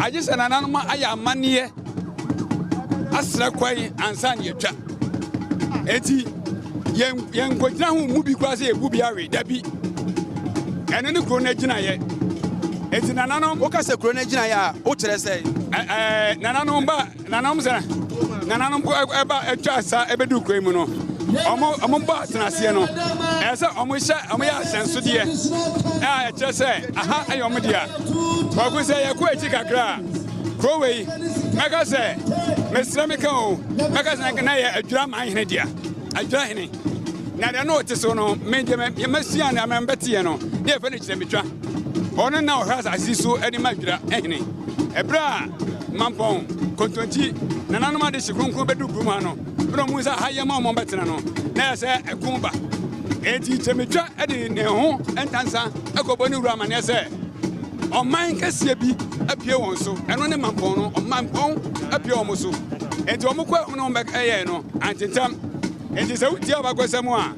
Agye sɛ nananom ayɛ amanneɛ asrɛ kwan ansa na yɛatwa. Enti yɛn yɛnkɔgyina ho mu bi koraa sɛ yɛbu bi awe dabi. Ɛno ne kuro no agyinaeɛ. Enti nananom. Woka sɛ kuro no agyinaeɛ a, wokyerɛ sɛ? Ɛɛ nananom ba Nananom sɛ nananom ɛba atwa sa ɛbɛdu kuro yi mu no, wɔn wɔn bɔ atenaseɛ no, ɛyɛ sɛ wɔn hyɛ wɔn yɛ ahyɛnsodeɛ a ɛkyerɛ sɛ aha ɛyɛ wɔn dea. Kwaku sɛ yɛkɔ akyi kakra a, kuro wei mɛka sɛ mesrɛ meka o, mɛka sɛ na yɛ adwira man hene dea, adwira hene. Na deɛ na ɔte so no, me deɛ mɛsua na mɛbɛteɛ no, ne yɛfɛ no kyerɛmetwa. Ɔno na ɔhwɛ asase so de ma adwira hene. Ɛberɛ a Mampɔn, Kontonkyi, nananom adehye kronkron bɛdu kurom ha no, ɛna wɔn sɛ ha yɛ ma wɔn bɛtena no, na ɛyɛ sɛ ɛko ba. Enti Kyɛmitwa de ne ho ntansa kɔbɔ ne wura amaneɛ sɛ ɔman kɛseɛ bi apue wɔn so, ɛno ne Mampɔn no, ɔmampɔn apue wɔn so. Enti wɔn kɔ ɛho ne wɔn bɛyɛɛ no antentam. Enti sɛ wotie abakɔsɛm a,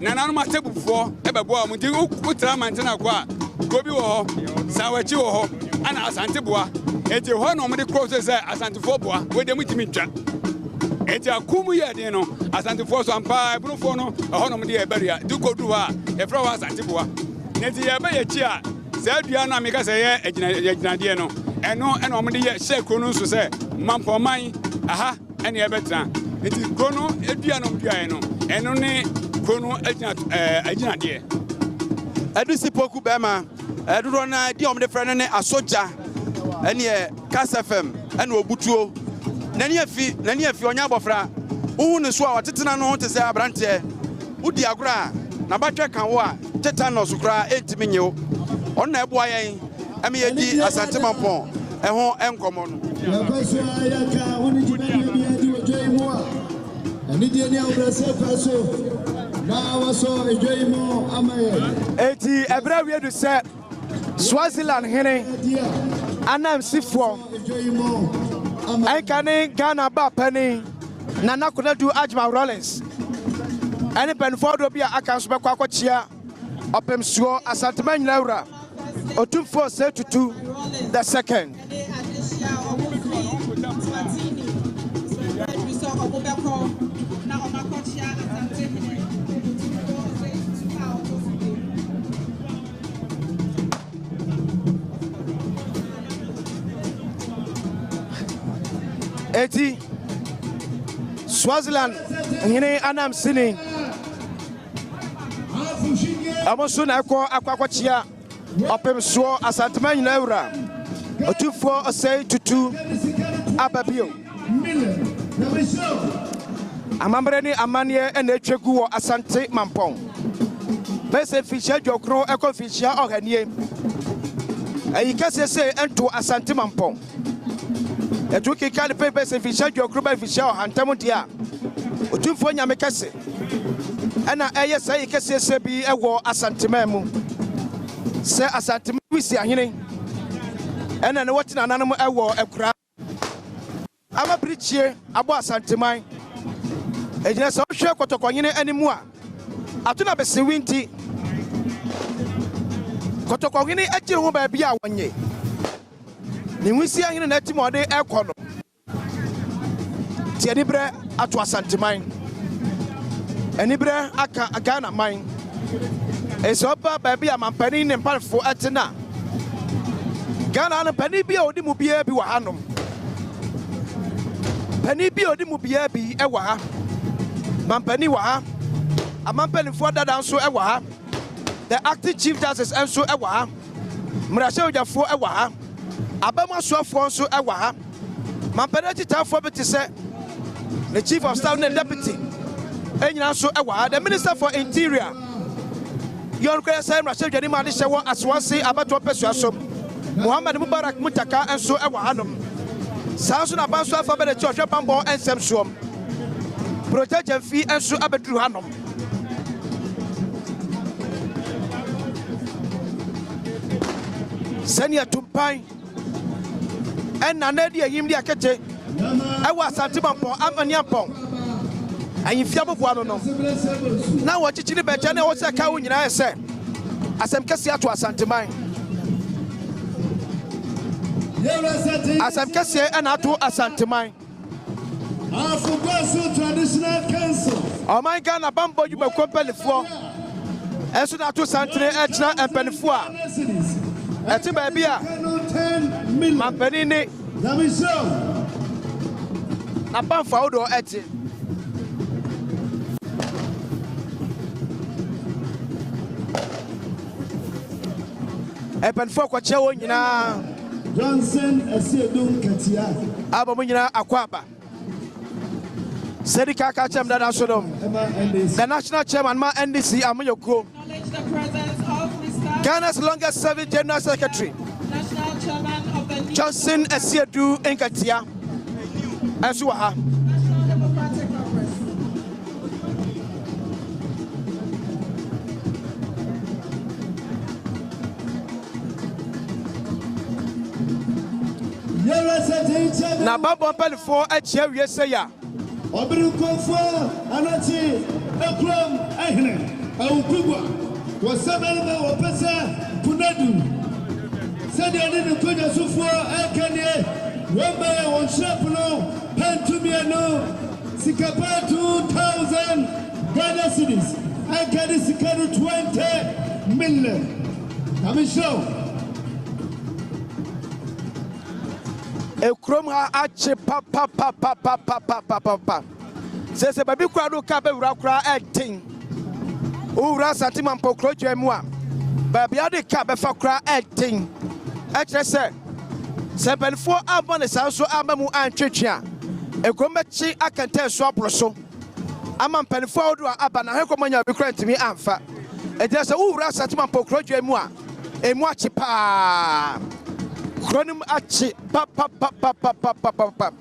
nananom atebufoɔ bɛboa wɔn. Nti wotra Mantena kɔ a, kuro bi wɔ hɔ, Sanwakyi wɔ hɔ, ɛna Asante Boa. Enti hɔ na wɔde korɔ so sɛ Asantefoɔ boa, wei deɛ motumi ntwa. Enti ako mu yɛɛ den no, Asantefoɔ so ampa ara, Ɛbonofoɔ no, ɛhɔ na wɔde yɛɛ barrier. Nti wokɔduru hɔ a, yɛfrɛ hɔ Asante Boa. Na enti yɛreba yɛn akyi a, saa dua no a meka sɛ ɛyɛ agyinadeɛ no, ɛno na wɔde yɛ hyɛɛ kuro no nso sɛ Mampɔnman, aha. ɛne ɛbɛtena. Nti kuro no dua no duaeɛ no, ɛno ne kuro no agyina ɛɛ agyinadeɛ. Adusi Poku bɛrima dodoɔ no ara din a wɔde frɛ no ne Asogya ɛneɛ Kass FM ɛna Obutuo. N'ani afi, n'ani afi, ɔnyɛ abɔfra. Wohu ne so a ɔtetena no ho te sɛ aberanteɛ. Wodi agorɔ a n'abatwɛ ka wo a tetanus koraa ɛntumi nye wo. Ɔno na ɛboa yɛn. Ɛma yɛdi Asante Mampɔn ho nkɔmmɔ no. Yɛkɔ so ara yɛka wo ne dwumadie bi adi wɔ dwa yi mu a, anidie ne ahobrɛaseɛ kwan so na wɔasɔ dwa yi mu ama yɛn. Enti ɛberɛ awie du sɛ Swaziland hene anansifoɔ ɛnka ne Ghana ba panin Nana Konadu Agyemang Rawlings ɛne mpaninfoɔ ahodoɔ bi a aka nso bɛkɔ akɔkyea Ɔpemsoɔ Asantema Nyina Wura Otumfoɔ Osei Tutu the Second. Eti Swaziland hene anamsini Ɔmo nso na ɛkɔ akɔ akɔkyea ɔpem soɔ Asantema nyinaa wura Otumfoɔ Osei Tutu aba bio. Amammerɛ ne amanneɛ na atwa gu wɔ Asante Mampɔn. Bɛyɛ sɛ mfinhyia aduokron ɛkɔ mfinhyia ɔha nie. Ayi kɛseɛ sei nto Asante Mampɔn. Ɛto keka ne pɛn bɛyɛ sɛ mfinhyia aduokron ba mfinhyia ɔha ntam deɛ a, Otumfoɔ Nyame kɛse ɛna ɛyɛ saa yi kɛseɛ sɛ bi wɔ Asanteman mu. Sɛ Asanteman wisi ahene ɛna ne wɔte nananom wɔ akuraa ama birikyie abɔ Asanteman. Egyina sɛ wohwɛ Kɔtɔkɔhene anim a, ato na besewi nti Kɔtɔkɔhene agyere ho baabi a wɔnye ne nwisi ahene na atim ɔde ɛkɔ no. Nti aniberɛ ato Asanteman. Aniberɛ aka Ghana man. Sɛ ɔba baabi a mampanin ne mpanfo te no a, Ghana no panin bi a ɔdi mu biara bi wɔ hanom. Panin bi a ɔdi mu biara bi wɔ ha. Mampanin wɔ ha. Amanpanimfoɔ dada nso wɔ ha. The acting chief justice nso wɔ ha. Mmarahyɛbadwafoɔ wɔ ha. Abamu asoafoɔ nso wɔ ha. Mampanin akyitaafoɔ bi te sɛ ne chief of staff ne deputy nyinaa nso wɔ ha. The minister for interior yɛ ɔno koraa sɛ mmarahyɛbadwani mu adehyɛ wɔ Asoase abatoɔ mpɛsoa so Mohammed Mubarak Muntaka nso wɔ hanom. Saa nso na aban so afa bɛdɛ ɔhwɛ bammɔ nsɛm soɔ Protea Gyamfi nso abɛduru hanom. Sɛnea tumpan ɛna na ɛde ahim de akete ɛwɔ Asante Mampɔn Amaniampɔn ahemfie aboboa no no na wɔkyekyere bɛgya ne ɛwɔ sɛ ɛka wo nyinaa yɛ sɛ asɛm kɛseɛ ato Asanteman. Asɛm kɛseɛ na ato Asanteman. Ɔman Ghana Bammɔ Dwumakuo mpaninfoɔ nso na ato santene rekyerɛ mpaninfoɔ a ɛte baabi a mampanin ne n'abamfo ahodoɔ te. Mpanimfoɔ kɔkyea wɔn nyinaa. Johnson Asiedu Nkatia. Abɔ mo nyinaa akwaaba. Sɛdi kaka kyɛm dada so no, the national chairman ma NDC Amoyokuo, Ghana's longest serving general secretary, Johnson Asiedu Nkatia, ɛnso wɔ ha. Na bammɔ mpanimfoɔ akyia wie sɛ ya. Ɔberenkɔmfoɔ Anokye Akurom Hene Awukugua wɔ sɛ barima wɔpɛ sɛ Konadu sɛdeɛ ne ne nkonnwasofoɔ reka nie, wɔn bɛyɛ wɔn hyerɛpono pɛntu mmienu, sika paa 2000 Ghana cedis, anka ne sika no 20 million. Nyame nhyira wo. Ekurom ha akye papapapapapapapa. Sese baabi koraa do kaa bɛwura koraa ɛden. Wowura Asante Mampɔ kuro dwa mu a, baabi a de kaa bɛfa koraa ɛden. Ɛkyerɛ sɛ, sɛ mpanimfoɔ ammɔ ne saa nso amma mu antwetwe a, ekurom bɛkye akɛntɛn so aboro so ama mpanimfoɔ ahodoɔ a aba na ahwɛkɔm anya obi koraa ntumi amfa. Ɛgyina sɛ wowura Asante Mampɔ kuro dwa mu a, emu akye paa. Kuro no mu akye papapapapapapa.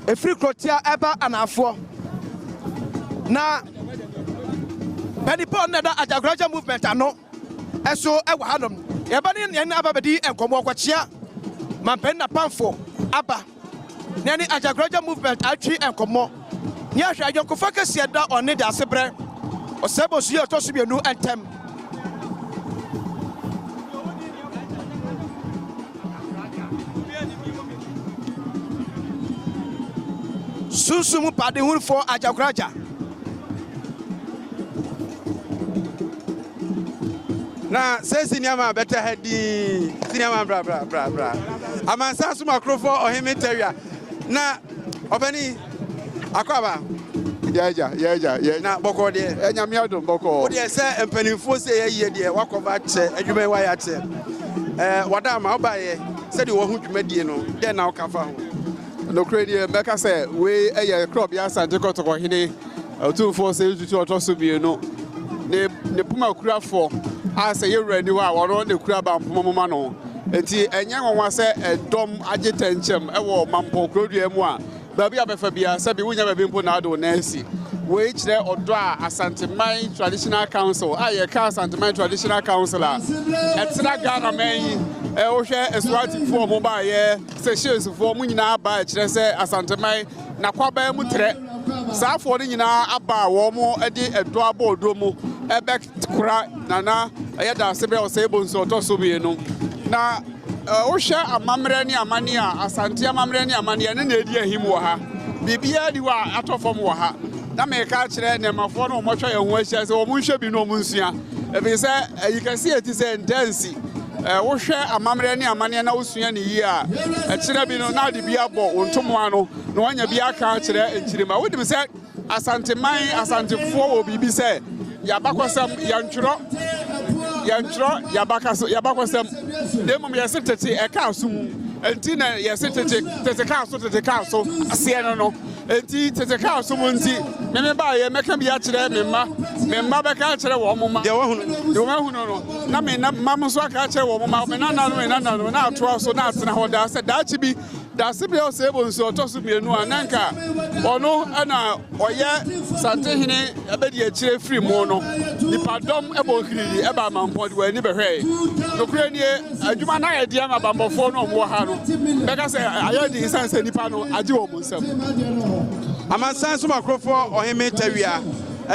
Ɛfiri kurotia ɛba anaafoɔ. Na panipa ɔno na ɛda Ajagraja movement ano ɛso ɛwɔ hanom. Yɛba ne yɛn aba bɛdi nkɔmmɔ kɔkyea mampanin napamfo aba. Na yɛne Ajagraja movement atwe nkɔmmɔ. Ne ahwɛ ayɔnkofa kɛseɛ da ɔne Daasebrɛ Ɔsɛebosu yi a ɔtɔ so mmienu ntam. Sunsum mu padehunufoɔ Ajagraja. Na sɛsi nneɛma bɛtɛ ha dinn. Si nneɛma bra bra bra bra. Amansan so makorofo ɔheme tawia. Na ɔbɛni akɔ aba. Yɛagya, yɛagya, yɛagya. Na bɔkɔɔ deɛ. Ɛnyame adom bɔkɔɔ. Wo deɛ sɛ mpanimfoɔ sɛ yɛyie deɛ wakɔba akyɛ adwuma yi wayɛ akyɛ. Ɛɛ wada ama wobaeɛ sɛdeɛ wɔho dwumadie no dɛn na woka fa ho? Nokorɛ nie mɛka sɛ wei yɛ Korɔbea Asante Kɔtɔkɔhene Otumfoɔ Osei Tutu ɔtɔ so mmienu ne ne poma kurafoɔ a sɛ yɛwura ni hɔ a wɔno ne kura ba mpoma mu ma no. Enti ɛnyɛ nwanwa sɛ ɛdɔm agye tɛnkyɛm wɔ Mampɔn kurodua mu a baabi a bɛfa biara sɛbi wonya baabi mpo na ade wo nan asi. Wei kyerɛ ɔdɔ a Asanteman Traditional Council a yɛka Asanteman Traditional Council a ɛtena Ghana man yi wohwɛ Eswatifoɔ mo baayɛ Seychellesfoɔ mo nyinaa ba ɛkyerɛ sɛ Asanteman n'akwaban mu trɛ. Saa afoɔ no nyinaa aba a wɔn de ɛdɔ abɔ ɔdɔ mu ɛbɛkora Nana ɛyɛ Daasebrɛ Osei Bonsu ɔtɔ so mmienu. Na wohwɛ amammerɛ ne amanneɛ a, Asante amammerɛ ne amanneɛ ɛno na ɛdi ahim wɔ ha. Biribiara nni hɔ a atɔ fam wɔ ha. Na meka akyerɛ nnɛmmafoɔ no a wɔatwa yɛn ho ahyia sɛ wɔn nhwɛ bi na wɔn nsua. Ɛfiri sɛ ayi kɛse a ɛti sɛ ntaa nsi. Wohwɛ amammerɛ ne amanneɛ na wosua ne yie a, ɛkyerɛ bi no na ade bi abɔ wo ntomoa ano na woanya bi aka akyerɛ nkyirimma. Wonim sɛ Asanteman, Asantefoɔ wɔ biribi sɛ yɛabakɔsɛm, yɛntwerɛ, yɛntwerɛ yɛabakɔsɛm, na mmom yɛse tete ɛka aso mu. Enti na yɛse tete, tete ka aso, tete ka aso aseɛ no no. Enti tete ka aso mu nti, me me baeɛ mɛka bi akyerɛ me mma, me mma bɛka akyerɛ wɔn mma. Deɛ wɔahunu no. Deɛ wɔahunu no, na me mma nso aka akyerɛ wɔn mma, me nananom, me nananom, na atoa so na atena hɔ daa sɛ daakye bi Dasebea Osei Bonsu ɔtɔ so mmienu a na nka ɔno na ɔyɛ Santehene abadiakyire firi mu no, nnipadɔm bɔ hwiriri ba Mampɔn de wɔn ani bɛhwɛe. Nokorɛ nie, adwuma no ayɛ den ama bammɔfoɔ no a wɔwɔ ha no. Bɛka sɛ ayɛ den ɛsiane sɛ nnipa no agye wɔn nsam. Amansan Somakurofoɔ Ɔheme Tawia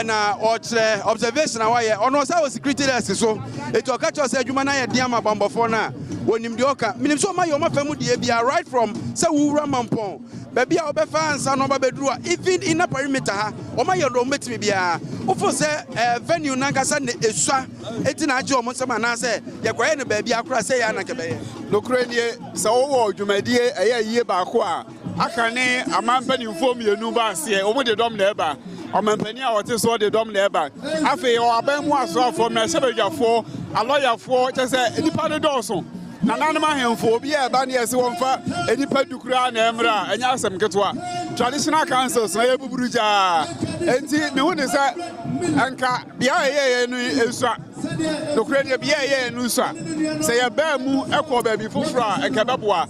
na ɔkyerɛ observation a wayɛ. Ɔno ɔsan wɔ security desk so, enti ɔka kyerɛ wo sɛ adwuma no ayɛ den ama bammɔfoɔ no a. Wɔnim deɛ ɔka. Menim sɛ ɔma yɛ ɔma fa mu deɛ biara right from sɛ wowura Mampɔn, baabi a wobɛfa ansa na ɔba bɛduru a, even inner perimeter ha, ɔma yɛ deɛ ɔmɛtumi biara. Wofo sɛ venue nankasa na esua eti na agye ɔmo nsɛm anaasɛ yɛkɔyɛ no baabi akora sɛ yɛ ananka bɛyɛ? Nokorɛ nie, sɛ wowɔ dwumadie ɛyɛ ayie baako a, aka ne aman mpanimfoɔ mmienu ba aseɛ, wɔn de dɔm na ɛba. Ɔmampanin a ɔte soɔ de dɔm na ɛba. Afei ɔwɔ aban mu asoafoɔ, mmarahyɛbadwafoɔ, alɔyafoɔ, kyɛ sɛ nnipa no dɔɔso. Nananom ahemfo, obi a ɛba ne yɛse wɔmfa nnipa du koraa na ɛmmra a, ɛnyɛ asɛm ketewa. Traditional councils na yɛbuburu gyaa. Enti mehu ne sɛ nka bea a ɛyɛyɛ no nsua. Nokorɛ deɛ, bea a ɛyɛɛ no sua. Sɛ yɛbaa mu kɔɔ baabi foforɔ a, nka ɛbɛboa.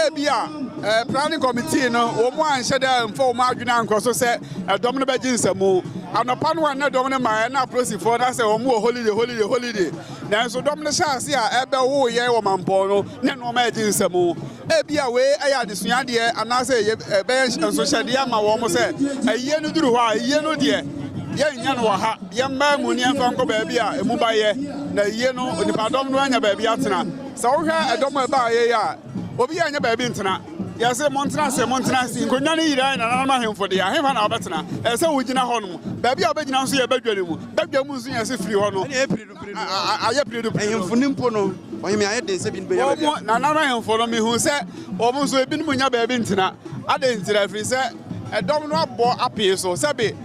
Ebia planning committee no, wɔn anhyɛ da amfa wɔn adwene ankɔ so sɛ ɛdɔm no bɛgye nsamu. Anɔpa no a na dɔm no maeɛ na apolisifoɔ no asɛ wɔn wɔ holiday, holiday, holiday. Nanso dɔm no hyɛɛ ase a ɛbɛwoo yɛn wɔ Mampɔn no, na nneɛma regye nsamu. Ebia wei yɛ adesua deɛ anaasɛ ɛbɛyɛ nsohyɛdeɛ ama wɔn sɛ ayie no duru hɔ a, ayie no deɛ yɛnnyɛ no wɔ ha. Yɛmmaa mu ne yɛmfa nkɔ baabi a emu ba yɛ, na ayie no nnipadɔm no anya baabi atena. Sɛ wohwɛ ɛdɔm a ɛbaeɛ yi a, obiara nnya baabi ntena. Yɛse montena ase, montena ase. Nkonnwa no yerae, nananom ahemfo deɛ, ɛhefa na wɔbɛtena? Ɛsɛ sɛ wogyina hɔnom. Baabi a wobɛgyina nso yɛ badwa no mu. Badwa mu nso yɛse firi hɔ no. Ayɛ piredu piredu. Ahemfo no mpo no, ɔhene ayɛ den sɛ ebinom bɛnya baabi atena. Nananom ahemfo no, mehuu sɛ wɔn nso ebinom nnya baabi ntena. Adɛn ntira? Ɛfiri sɛ ɛdɔm no abɔ apee so. Sɛbe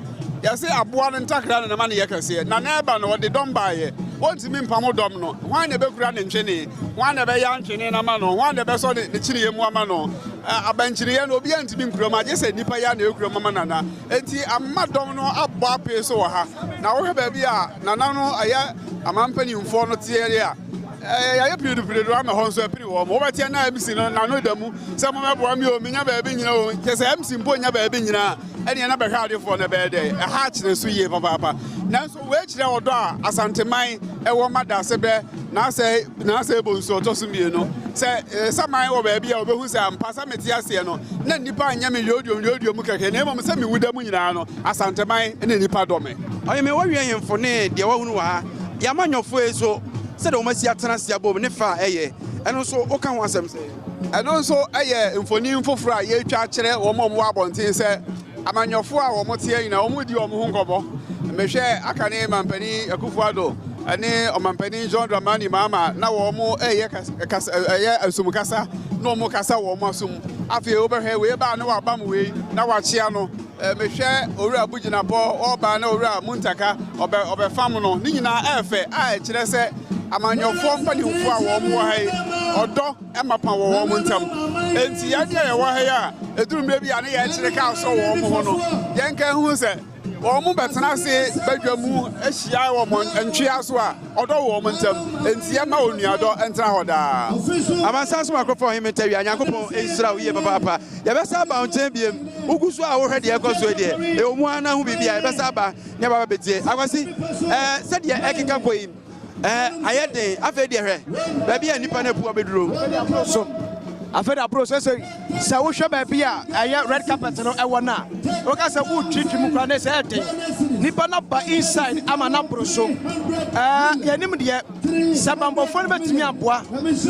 yɛse aboa no ntakra na ɛma no yɛ kɛseɛ. Na na ɛba no, ɔde dɔm baeɛ. Wɔntumi mpamo dɔm no. Hwan na ɛbɛkura ne ntwene? Hwan na ɛbɛya ntwene no ama no? Hwan na ɛbɛsɔ ne kyiniiɛ mu ama no? Abankyiniiɛ no, obiara ntumi nkura mu, agye sɛ nnipa yi ara na ɛkura mu ama Nana. Enti ama dɔm no abɔ apee so wɔ ha. Na wohwɛ baabi a Nana no ɛyɛ aman mpanimfoɔ no teɛ deɛ a, yɛayɛ piredupiredu ama hɔ nso apiri wɔn. Wobɛteɛ na MC no n'ano da mu sɛ mommɛboa me o, menya baabi nnyina o. Kyerɛ sɛ MC mpo nnya baabi nnyina a, ɛnneɛ na bɛhwɛ adefoɔ no ɛbɛyɛ dɛn? Ɛha akyere so yie papaapa. Nanso wei kyerɛ ɔdɔ a Asanteman wɔ ma Daasebrɛ Naasɛ Naasɛ Bonsu ɔtɔ so mmienu. Sɛ saman wɔ baabi a wɔbɛhu sɛ ampa sɛ mete aseɛ no, na nnipa nyɛ me yooduom yooduom kɛkɛ, na mmom sɛ mewu da mu nyinaa no, Asanteman ne nnipa dɔ me. Ɔyɛ me wɔwe ahemfo ne deɛ wɔahunu wɔ ha. Yɛn amanyɔfoɔ yi nso, sɛdeɛ wɔasi atena ase abom ne fɛ a ɛyɛ, ɛno nso woka ho asɛm sɛn? Ɛno nso yɛ mfonin foforɔ a yɛretwa akyerɛ wɔn a wɔwɔ abɔnten sɛ amanyɔfoɔ a wɔteɛ nyinaa wɔredi wɔn ho nkɔmmɔ. Mehwɛ aka ne Mampanin Akufo Addo ne Ɔmampanin John Dramani Mahama na wɔreyɛ kasa ɛyɛ asum kasa na wɔkasa wɔn asom. Afei wobɛhwɛ wei baa na wabam wei na wakyea no. Mehwɛ Owura Abugyinapɔ ɔreba na Owura Muntaka ɔbɛ ɔbɛfam no. Ne nyinaa ɛyɛ fɛ a ɛkyerɛ sɛ amanyɔfoɔ mpanimfoɔ a wɔn wɔ ha yi ɔdɔ mapa wɔ wɔn ntam. Enti yɛn deɛ yɛwɔ ha yi a ɛduru mmerɛ bi a ne yɛkyere kaa sɔ wɔn ho no, yɛnka hu sɛ wɔn bɛtena ase badwa mu ahyia wɔ ntwea so a ɔdɔ wɔ wɔn ntam. Enti yɛmma onuadɔ ntena hɔ daa. Amansan so makorɔfo Ɔhene Tawia, Nyankopɔn nhyira wo yie papaapa. Yɛbɛsan aba wo nkyɛn biom. Wogu so a wohwɛ deɛ ɛkɔ so yi deɛ, ɛwɔ mu ara na ho biribi a, yɛbɛsan aba ne aba abɛtie. Akwasi, ɛɛ, sɛdeɛ ɛkeka kɔ yi, ɛɛ, ayɛ den. Afei deɛ hwɛ, baabi a nnipa no apu abɛduro. So afei de aburo sɛ sɛ sɛ wohwɛ baabi a ɛyɛ red carpet no ɛwɔ no a, woka sɛ wotwitwi mu koraa ne sɛ ɛden. Nipa no aba inside ama no aboro so. Ɛɛ, yɛnim deɛ sɛ bambɔfoɔ no bɛtumi aboa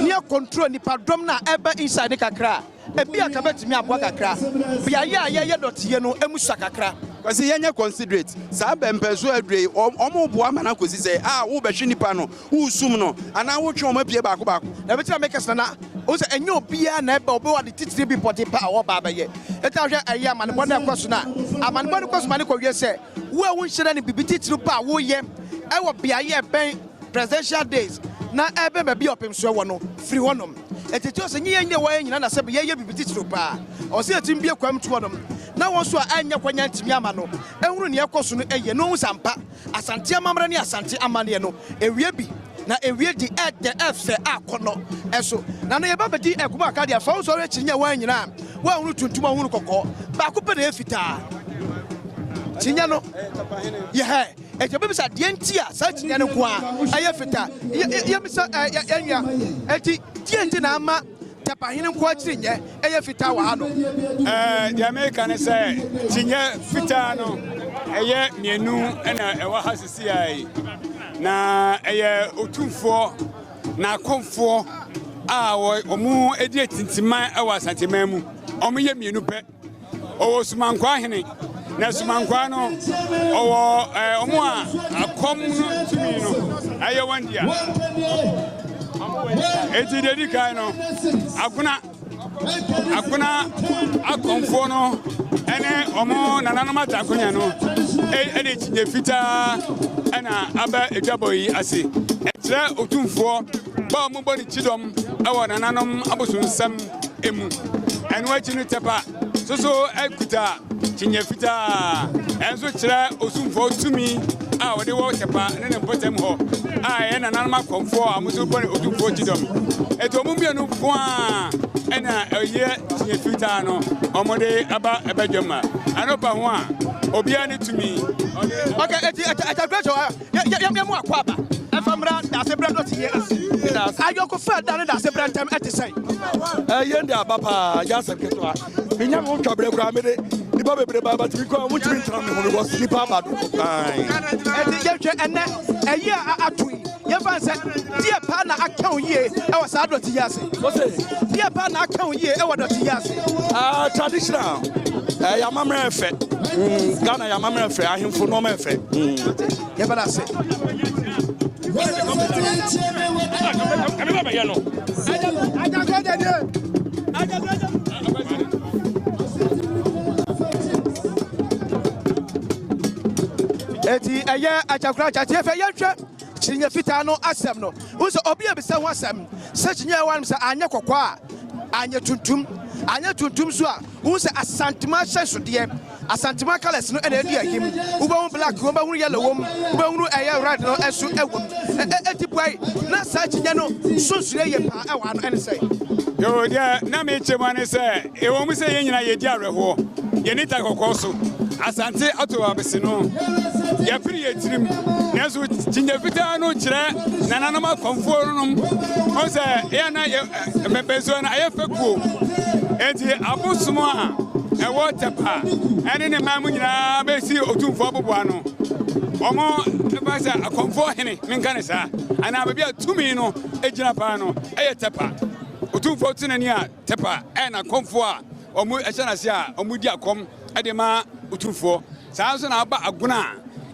ne control nipadɔm no a ɛba inside ne kakra a, ebi a ka bɛtumi aboa kakra. Beaeɛ a yɛyɛ dɔteɛ no emu sua kakra. Kwasi, yɛnyɛ considerate. Saa bɛmpɛnso aduro yi, wɔn boa ma no akɔsi sɛ a wobɛhwe nipa no, wosum no, anaa wotwe wɔn apue baako baako. Na ebi na meka sɛ na wo sɛ ɛnyɛ obiara na ɛba obi wɔ ade titire bi pɔte pa a wɔba abɛyɛ. Eti ahwɛ ɛyɛ amanebɔ no ɛkɔ so no a, amanebɔ no kɔ so ma no kɔwie sɛ wo a wonhyɛ da ne biribi titire pa a woyɛ ɛwɔ beaeɛ ɛbɛn presidential days na ɛbɛn baabi a ɔpem so ɛwɔ no firi hɔnom. Eti tí ɔsɛ nye yɛn nyɛ wɔyɛ nyina na sɛ yɛyɛ biribi titire paa. Ɔsɛ yɛtumi bie kwam to hɔnom na wɔn nso a ɛnyɛ kwanya ntumi ama no ehunu nea ɛkɔ so no ɛyɛ na ohun sɛ ampa Asante amammerɛ ne Asante amanneɛ no, ewie bi na ewie di, ɛdɛ, ɛfɛ, akɔnnɔ nso. Na no yɛba bɛdi nkɔmmɔ kakra deɛ, fa wo sɔre akyi nyɛ wɔn nyinaa, woanhunu tuntum, woanhunu kɔkɔɔ, baako pɛ na ɛyɛ fitaa. Kyinyɛ no yɛ hɛ. Enti yɛbɛbisa deɛ nti a saa kyinyɛ no nko ara ɛyɛ fitaa. Yɛbisa yɛn nua, enti deɛ nti na ama Tɛpahene nko ara kyininyɛ ɛyɛ fitaa wɔ ha no? Deɛ meka ne sɛ kyinyɛ fitaa no ɛyɛ mmienu na ɛwɔ ha sisi a yi, na ɛyɛ Otumfoɔ n'akomfoɔ. a wɔn di atintiman wɔ Asanteman mu. Wɔyɛ mmienu pɛ. Ɔwɔ Sumankwaa hene, na Sumankwaa no ɔwɔ ɛɛ wɔn a akɔm no tumi no ɛyɛ wɔn dea. Eti deɛ di kan no, Agona Agona akɔmfoɔ no ɛne wɔn nananom atakonya no ɛde kyinye fitaa ɛna aba adwabɔ yi ase. Ɛkyerɛ Otumfoɔ bɔ a wɔbɔ ne kyidɔm ɛwɔ nananom abosonsɛm mu. Ɛno akyi no Tɛpa soso kuta kyiniiɛ fitaa. Ɛno nso kyerɛ Osumfoɔ tumi a wɔde wɔ Tɛpa ne ne mpɔtam hɔ a ɛyɛ nananom akɔmfoɔ a wɔn nso bɔ ne Otumfoɔ kyidɔm. Eti wɔn mmienu nko ara ɛna ɛyɛ kyiniiɛ fitaa no wɔde aba badwam a ɛno ba ho a obiara ne tumi. Okay, eti ɛta graduate Yɛ yɛ yɛ mu akwaaba ɛfa mmra daase brɛ dɔte yɛ ase. Ayɔnkofa ɛda ne daase brɛ ntɛm ɛte sɛn? Ɛyɛ de aba paa yɛ asɛm ketewa. Menya me ho twa berɛ koraa mede nipa bebree ba but me koraa wɔntumi ntena me ho because nipa aba dodo. Ɛnti yɛhwɛ ɛnɛ ɛyi a ato yi yɛmfa no sɛ deɛ paa na aka wo yie ɛwɔ saa dɔte yi ase? Deɛ paa na aka wo yie ɛwɔ dɔte yi ase? Ah, traditional. Ɛyɛ amammerɛ fɛ. Ghana yɛ amammerɛ fɛ, ahemfo nneɛma fɛ. Yɛbɛda ase. Eti ɛyɛ agyakora agyakyeɛ fɛ yɛnhwɛ kyiniiɛ fitaa no asɛm no. Wohu sɛ obi abisa ho asɛm sɛ kyiniiɛ ɛwɔ anom sɛ anyɛ kɔkɔɔ a anyɛ tuntum, anyɛ tuntum nso a wohu sɛ Asantema ahyɛnsodeɛ Asantema colours no na ɛdi ahim. Wobɛhu black wom, wobɛhunu yellow wom, wobɛhunu ɛyɛ red no nso wom. Enti buae na saa akyinnye no sonsonoe yie paa ɛwɔ ha no ɛne sɛn? Yoo, deɛ na mekyɛ mu ara ne sɛ, ɛwɔ mu sɛ yɛn nyinaa yɛdi awerɛhoɔ, yɛn ani da kɔkɔɔ so, Asante ato abese no, yɛpere yɛn tirim, nanso kyinnyɛ fitaa no kyerɛ nananom akɔmfoɔ nom. Ɔn sɛ ɛyɛ na yɛ mmɛbɛnsoɔ no ayɛ fɛ kuo, enti abosom a ɛwɔ Tɛpa ɛne ne man mu nyinaa bɛsi Otumfoɔ aboboa no. Wɔn ɛfa sɛ akɔmfoɔ hene, menka ne saa, anaa baabi a tumi no gyina paa no ɛyɛ Tɛpa. Otumfoɔ to n'ani a Tɛpa ɛyɛ n'akɔmfoɔ a wɔn ɛhyɛ n'ase a wɔn di akɔm de ma Otumfoɔ. Saa nso na aba Agona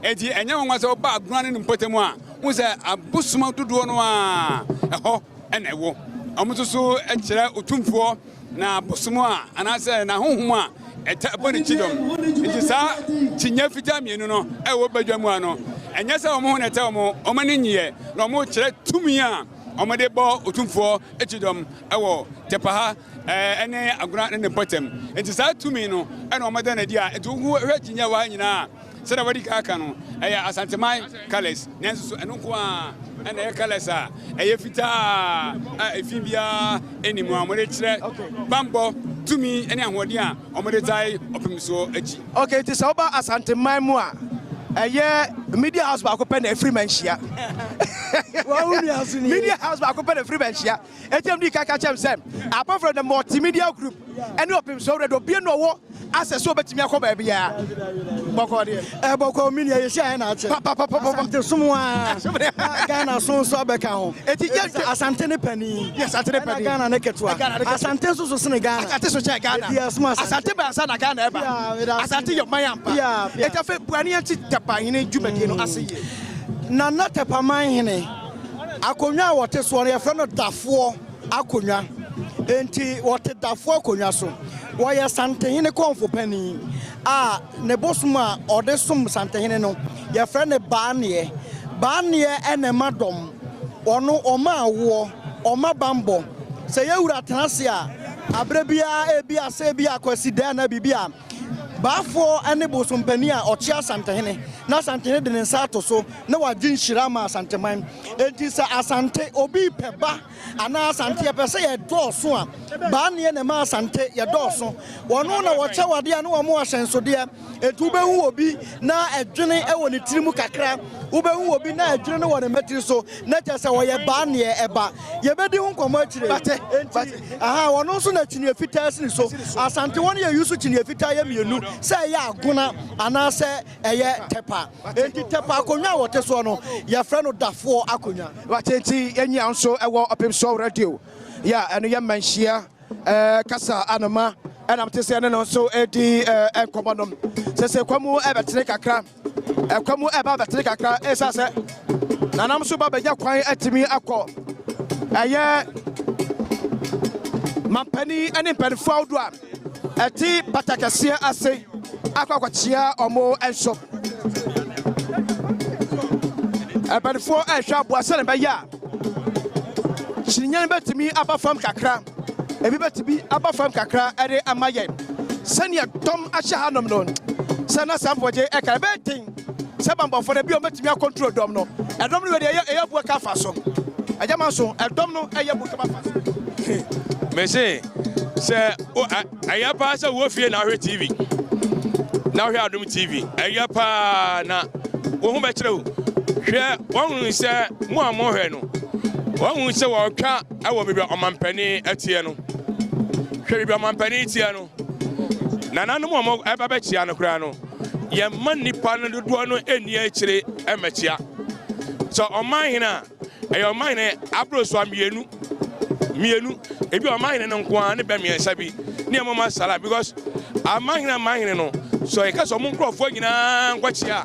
a, enti ɛnyɛ nwanwa sɛ ɔba Agona ne ne mpɔtam a, wohu sɛ abosom dodoɔ no ara ɛhɔ na ɛwɔ. Wɔn nso so kyerɛ Otumfoɔ na bosom a anaasɛ n'ahonhom a ɛta bɔ ne kyidɔm. Nti saa kyinnyɛ fitaa mmienu no ɛwɔ badwa mu a no, ɛnyɛ sɛ wɔn ho na ɛtɛ wɔn, wɔn ani nnyeɛ, na wɔrekyerɛ tumi a wɔde bɔ Otumfoɔ kyidɔm wɔ Tɛpaha ɛne Agona ne ne mpɔtam. Nti saa tumi no ɛna wɔda no adi a, nti wohwɛ kyinnyɛ wɔ ha nyinaa a, Sɛdeɛ wɔadi kan aka no, ɛyɛ Asanteman colours, nanso so ɛno nko ara na ɛyɛ colours a ɛyɛ fitaa a efi biara nni mu a wɔde kyerɛ bammɔ, tumi ne ahoɔden a wɔde tae ɔpem soɔ akyi. Okay, nti sɛ woba Asanteman mu a, ɛyɛ media house baako pɛ na ɛfiri Manhyia. Media house baako pɛ na ɛfiri Manhyia. Enti ɛna ɔdii kan ka kyerɛɛ me sɛ, apart from the multimedia group ɛne Ɔpemsoɔ Radio, obia na ɔwɔ access sɛ ɔbɛtumi akɔ baabiara. Bɔkɔɔ deɛ. Ɛɛ bɔkɔɔ me nua yɛhyia yɛ na akyɛ. Papapapapa. Asante som a na Ghana so nso abɛka ho. Eti yɛ Asante ne panin. Yes, Asante ne panin. Ɛna Ghana ne ketewa. Ghana ne ketewa. Asante nso so sene Ghana. Asante so kyɛn Ghana. Eti ɛsom Asante. Asante bɛn ansa na Ghana ɛba. Yeah, meda ase. Asante yɛ ɔman ampa. Yeah, yeah. Eti afei buani yɛn ti Tɛpahene dwumadie no ase yie. Nana Tɛpaman hene. Akonnwa a wɔte soɔ no, yɛfrɛ no dafoɔ akonnwa. Enti wɔte dafoɔ akonnwa so. Wɔyɛ Santehene kɔmfo panin a ne bosom a ɔde som Santehene no, yɛfrɛ no Baaneɛ. Baaneɛ na ɛma dɔm. Ɔno, ɔma awoɔ, ɔma bammɔ. Sɛ yɛn wura tena ase a, aberɛ biara, ebia sɛ ebia Kwasidaa anaa biribi a, Baafoɔ ne bosompanin a ɔkyea Asantehene na Asantehene de ne nsa ato so na wagye nhyira ama Asanteman. Enti sɛ Asante obi repɛ ba anaa Asante yɛpɛ sɛ yɛdɔɔso a, Baaneɛ na ɛma Asante yɛdɔɔso. Wɔno na wɔkyɛ wo adeɛ a na wɔma wo ahyɛnsodeɛ. Enti wobɛhu obi na ɛdwene wɔ ne tiri mu kakra, wobɛhu obi na ɛdwene no wɔ ne mmatiri so na kyerɛ sɛ ɔyɛ Baaneɛ ba. Yɛbɛdi ho nkɔmmɔ akyire. Enti. Ahaa ɔno nso na kyiniiɛ fitaa si ne so. Asante wɔn yɛ use kyiniiɛ fitaa yɛ mienu sɛ ɛyɛ agona anaasɛ ɛyɛ tɛpa. Enti tɛpa akonwa a wɔte soɔ no yɛfrɛ no dafoɔ akonwa. Wate nti yɛnyia nso ɛwɔ Ɔpemsoɔ Radio. Yɛ a ɛno yɛ mmanhyia ɛɛ kasa anoma ɛna mete sɛ ɛne no nso ɛdi ɛɛ nkɔmmɔ nom. Sɛ sɛ kwa mu ɛbɛtene kakra, ɛkwa mu ɛba bɛtene kakra ɛsiane sɛ nanam so ba bɛnya kwan atumi akɔ ɛyɛ mampanin ne mpanimfoɔ ahodoɔ a ɛte pata kɛseɛ ase akɔ akɔkyea ɔmo nso. Mpanimfoɔ ɛrehwɛ aboa sɛdeɛ ɛbɛyɛ a kyiniiɛ no bɛtumi aba fam kakra, ebi bɛtumi aba fam kakra ɛde ama yɛn. Sɛdeɛ dɔm ahyɛ hanom no, sɛ na saa mpɔgye ɛka ɛbɛyɛ den sɛ bambɔfoɔ no ebi wɔn bɛtumi akɔntro dɔm no. Ɛdɔm no wɔ deɛ ɛyɛ ɛyɛ bu ɛka fa so. Ɛgya ma nso ɛdɔm no ɛyɛ bu ɛka fa so. Mese sɛ ɛyɛ paa sɛ wɔ fie na ahwɛ TV na ahwɛ Adom TV ɛyɛ paa na wo ho bɛkyerɛ wo. Hwɛ wɔn sɛ mo a mohwɛ no wɔn sɛ wɔtwa ɛwɔ baabi a ɔmampanin ɛteɛ no. Hwɛ baabi a ɔmampanin teɛ no. Nananom a wɔn ɛba bɛkyia no koraa no yɛmma nnipa no dodoɔ no nni akyire mmɛkyia. Sɛ ɔman hene a ɛyɛ ɔman hene aborosoa mmienu mmienu ebi ɔman hene no nko ara ne bɛ mmiɛnsa bi ne ɛmɔ ma sala because aman hene aman hene no sɛ yɛka sɛ ɔmo nkurɔfoɔ nyinaa nkɔkyia a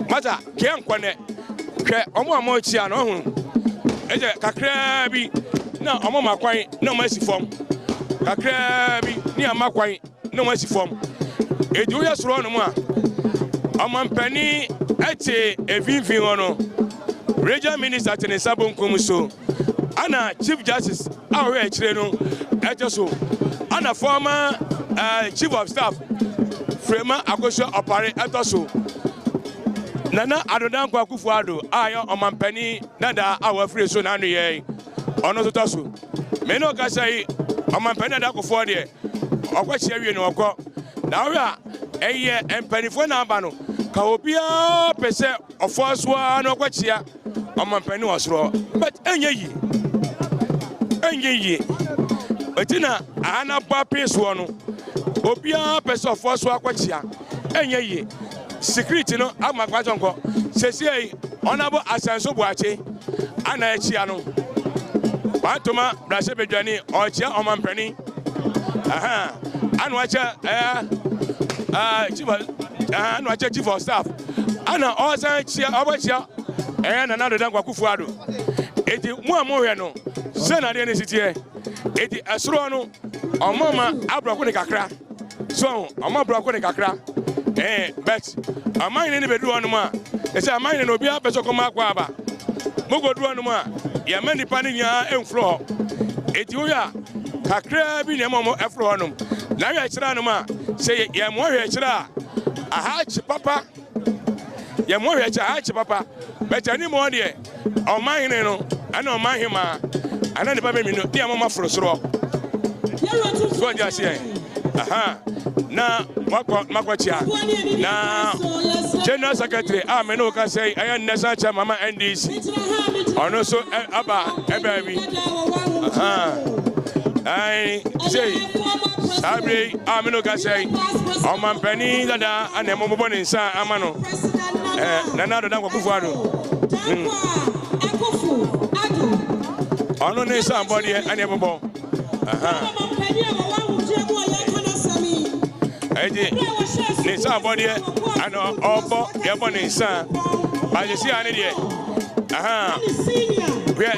mata kea nkɔ nɛ hwɛ ɔmo a ɔmo kyia no ɔho ɛsɛ kakraa bi na ɔmo ma kwan na ɔmo asi fam kakraa bi ne ama kwan na wɔn asi fam. Enti wohwɛ soro hɔnom a, ɔmampanin te mfimfini hɔ no, regional minister te ne nsa bonkum so, ana chief justice a ɔhwɛ akyire no ɛte so, ana former uh, chief of staff Frema Akosua Ɔpare ɛtɔ so. Nana Addo Dankwa Akufo-Addo a yɛ ɔmampanin dada a wafiri so n'ano yɛ ɔno nso tɔ so. Me ne ɔkasa yi, ɔmampanin dada Kufuor deɛ ɔkɔkyea wie no ɔkɔ. Na wohwɛ a, ɛyɛ mpanimfoɔ na aba no, ka obiara pɛ sɛ ɔfoa so ara na ɔkɔkyea ɔmampanin wɔ soro hɔ. But ɛnyɛ yie. Ɛnyɛ yie. Ɛti na aha no abɔ apee soɔ no, obiara pɛ sɛ ɔfoa so akɔkyea. Ɛnyɛ yie. Security no ama kwan sɛ ɔnkɔ. Seesei Honourable Asanso Boakye ana akyia no. Wantoma mmarahyɛbadwani ɔrekyia ɔmampanin. Aha, ana wakyɛ ɛɛ ɛɛ chief of ɛɛ ana wakyɛ chief of staff. Ana ɔsan kyia ɔbɛkyia ɛyɛ Nana Addo Dankwa Akufo-Addo. Eti mo a mohwɛ no sɛ na adeɛ no si teɛ. Eti ɛsoro no ɔmo ma aborɔko ne kakra. So ɔmo aborɔko ne kakra. Ɛɛ but ɔman ne bɛduru hɔnom a ɛsɛ aman ne no obiara pɛ sɛ ɔkɔma akɔ aba. Mokodu hɔnom a yɛma nnipa no nyinaa mforo hɔ. Eti wohwɛ a kakraa bi na ɛma ɔmo ɛforo hɔnom. Na hwɛ kyerɛ anom a sɛ yɛmmoa hwɛ kyerɛ a aha akye papa. Yɛmmoa hwɛ kyerɛ aha akye papa. But anim hɔ deɛ ɔman hene no ɛna ɔman hemaa ɛna ne ba bɛmi no ne ɛma ɔmo aforo soro. So ɔgye aseɛ aha na wakɔ makɔkyea na general secretary a me ne wo kasa yi ɛyɛ national chairman ma NDC ɔno nso aba ɛbaa bi aha ɛn sei saa bere yi a me ne wo kasa yi ɔmampanin dada ana ɛmo bobɔ ne nsa ama no ɛɛ Nana Addo Dankwa Akufo-Addo ɔno ne nsa bɔdeɛ ɛne ɛbobɔ. Ɛnti ne nsa abɔdeɛ ana ɔbɔ yɛbɔ ne nsa bagyesi a ne deɛ hwɛ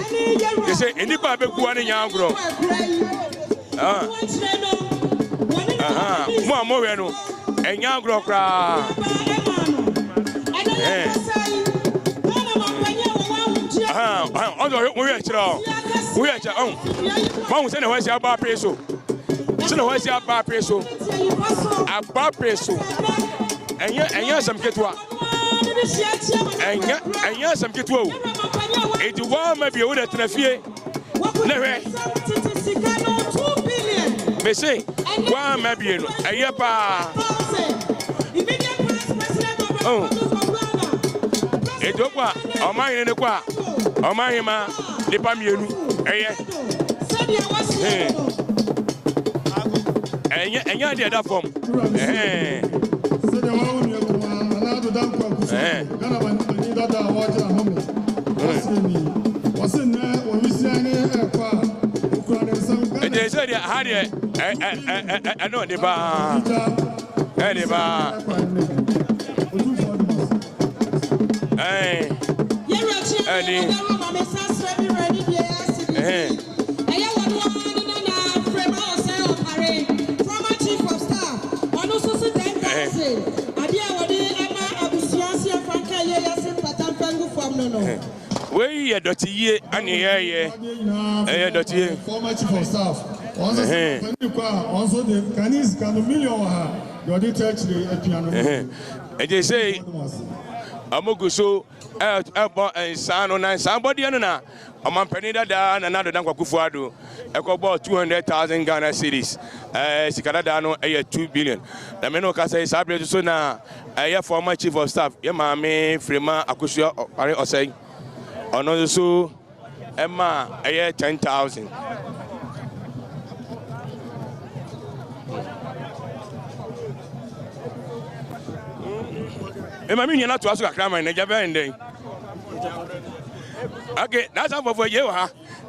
te sɛ nnipa a bɛgu ne nya agorɔ mo a mohwɛ no ɛnya agorɔ koraa. Ɔsɛ wohwɛ akyerɛ ɔ wohwɛ akyerɛ ɔho mahu sɛ na wɔasi aba apee so sɛ na wɔasi aba apee so aba apee so ɛnyɛ ɛnyɛ asɛm ketewa ɛnyɛ ɛnyɛ asɛm ketewa o eti wɔama bi wo de tena fie na hwɛ mese woamma bie no ɛyɛ paa oh. Eti wokɔ a ɔma hene no kɔ a ɔma hema nipa mmienu ɛyɛ ɛnyɛ ɛnyɛ adeɛ ɛda fam ɛhɛn. Sɛdeɛ wɔn nua kumaa Nana Addo Dankwa Akufo-Addo, Ghana manpanin dada a ɔregye n'ahome, ɔseɛ nie, ɔse nnɛ wɔ nwisiaa ne ɛrekɔ a. Nti sɛ deɛ ha deɛ ɛno ɔde paa ɛde paa ɛn ɛde ɛhɛn. Wei yɛ dɔte yie ɛne yɛyɛ ɛyɛ dɔte yie. Former chief of staff wɔn nso sɛ panin kɔ a wɔn nso de kane sika no million wɔ ha deɛ ɔde tɛ akyire atua no. Ɛgye sɛ wɔn gu so ɛbɔ nsaa no na nsaa bɔdeɛ no na ɔmampanin dada Nana Addo Dankwa Akufo-Addo ɛkɔbɔɔ 200,000 Ghana cedis ɛɛ sika dada no ɛyɛ 2 billion na me ne wo kasa yi saa berɛ so na ɛyɛ former chief of staff yɛ maame Frema Akosua Ɔpare Ɔsɛe ɔno nso so ɛma ɛyɛ 10,000. Mema me nua no atoa so kakra ma n'agya bɛn dɛn. Okay, na asa mpɔfo agye wɔ ha.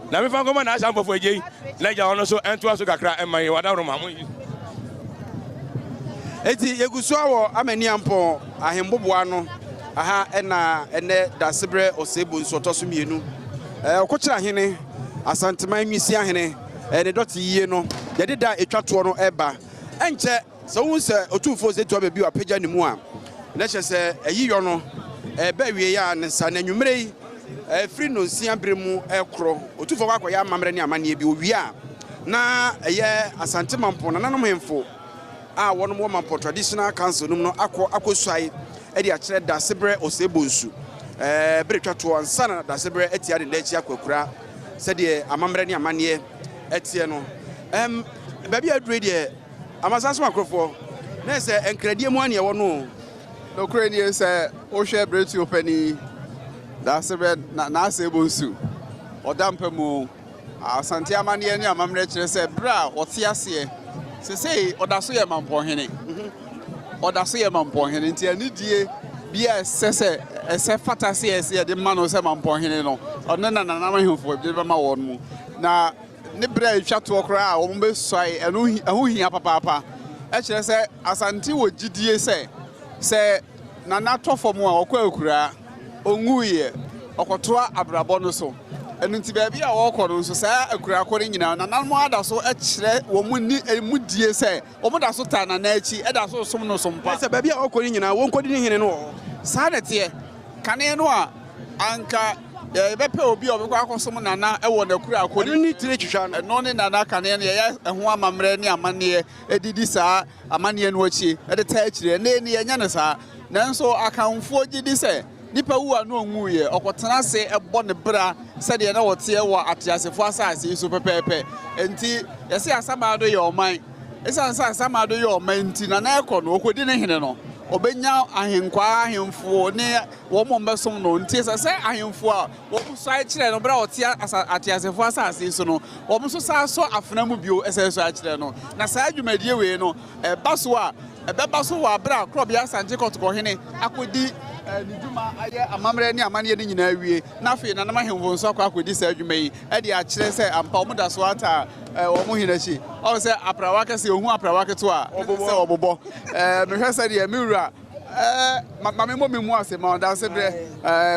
Na mefa nkɔma na asa mpɔfo agye na agya ɔno so ɛntoa so kakra ɛma yɛ wadaworo ma mo yi. Enti yɛgu so wɔ Amaniampɔn ahemboboa no aha ɛna ɛnɛ Dasebrɛ Ɔsɛebu nso ɔtɔ so mmienu. Ɔkokyerɛ ahene, Asanteman Nwisia hene, ne dɔte yie no, yɛde da a ɛtwa toɔ no ɛba. Ɛnkyɛ sɛ wohu sɛ Otumfoɔ Osei Tuah Baabi apagya ne mu a, na kyerɛ sɛ ayiyɔ no ɛreba awieeɛ a ne nsa. Na anwummerɛ yi, ɛfiri nnɔnsia berɛ mu rekorɔ, Otumfoɔ kɔ akɔyɛ amammerɛ ne amanneɛ bi. Ɔwie a, na ɛyɛ Asante Mampɔn nananom hemfo a wɔnom wɔ Mampɔn Traditional Council no mu no akɔ akɔsuae de akyerɛ Dasebrɛ Osei Bonsu bere twa toɔ ansa na Dasebrɛ atia ne nan akyi akɔ akura sɛdeɛ amammerɛ ne amanneɛ teɛ no. Ɛm, baabi a aduru yi deɛ, Amansan so akorofoɔ, na ɛsɛ nkradie mu ara na ɛwɔ no o. Nokorɛ nie, sɛ wohwɛ Biretuo panin Dasebrɛ N'Asei Bonsu, ɔda mpa mu, Asante amanneɛ ne amammerɛ kyerɛ sɛ berɛ a ɔte aseɛ sesei ɔda so yɛ mampɔnhene. Ɔda so yɛ mampɔnhene nti anidie bi a ɛsɛ sɛ ɛsɛ fata sɛ yɛsɛ yɛde ma no sɛ mampɔnhene no, ɔno na nananom ahemfo de bɛma wɔn mu. Na ne berɛ a ɛtwa toɔ koraa a wɔn bɛsuae ɛno ɛho hia papaapa. Ɛkyerɛ sɛ Asante wɔ gyidie sɛ sɛ Nana tɔ fam a ɔkɔ akuraa. Ɔnwuiɛ, ɔkɔtoa abrabɔ no so. Ɛno nti baabi a ɔrekɔ no nso, saa akurakɔ no nyinaa, nananom ara da so kyerɛ wɔn ni mu die sɛ wɔn da so taa Nana akyi, da so som no som pa. Sɛ baabi a ɔrekɔ no nyinaa, wɔnkɔdi ne hene no wɔ hɔ. Saa na ɛteɛ. Kane no a, anka yɛbɛpɛ obi a ɔbɛkɔ akɔsom Nana wɔ n'akurakɔ no mu. Ɛno ne tire twitwa no. Ɛno ne Nana kane no, yɛyɛ ɛho amammerɛ ne amanneɛ de di saa amanneɛ no akyi de taa akyire. Ɛnnɛ yi no, yɛnyɛ no saa. Nanso Akanfoɔ gye di sɛ nipa wu a na ɔnwuiɛ, ɔkɔtena ase bɔ ne bra sɛdeɛ na ɔteɛ wɔ ateasefoɔ asase yi so pɛpɛɛpɛ. Enti yɛse Asamado yɛ ɔman. Ɛsiane sɛ Asamado yɛ ɔman nti, Nana ɛkɔ no, ɔkɔdi ne hene no, ɔbɛnya ahenkwaa, ahemfo ne wɔn a wɔbɛsom no. Nti ɛsɛ sɛ ahemfo a wɔsuae kyerɛ no berɛ a ɔte ateasefoɔ asase yi so no, wɔn nso san sɔ afena mu bio sɛ suae kyerɛ no. Na saa dwumadie wei no, ɛba so a, ɛbɛba so wɔ aberɛ a Korɔbea Asante Kɔtɔkɔhene akɔdi ne dwuma ayɛ amammerɛ ne amanneɛ no nyinaa awie, na afei nananom ahemfo nso akɔ akɔdi saa dwuma yi de akyerɛ sɛ ampa wɔn da so ataa wɔn hene akyi. Ɔhu sɛ aprawa kɛseɛ, ɔhu aprawa ketewa a, sɛ ɔbobɔ. Mehwɛ sɛdeɛ me wura Ma ma memmɔ me mu ase ma ɔdanse berɛ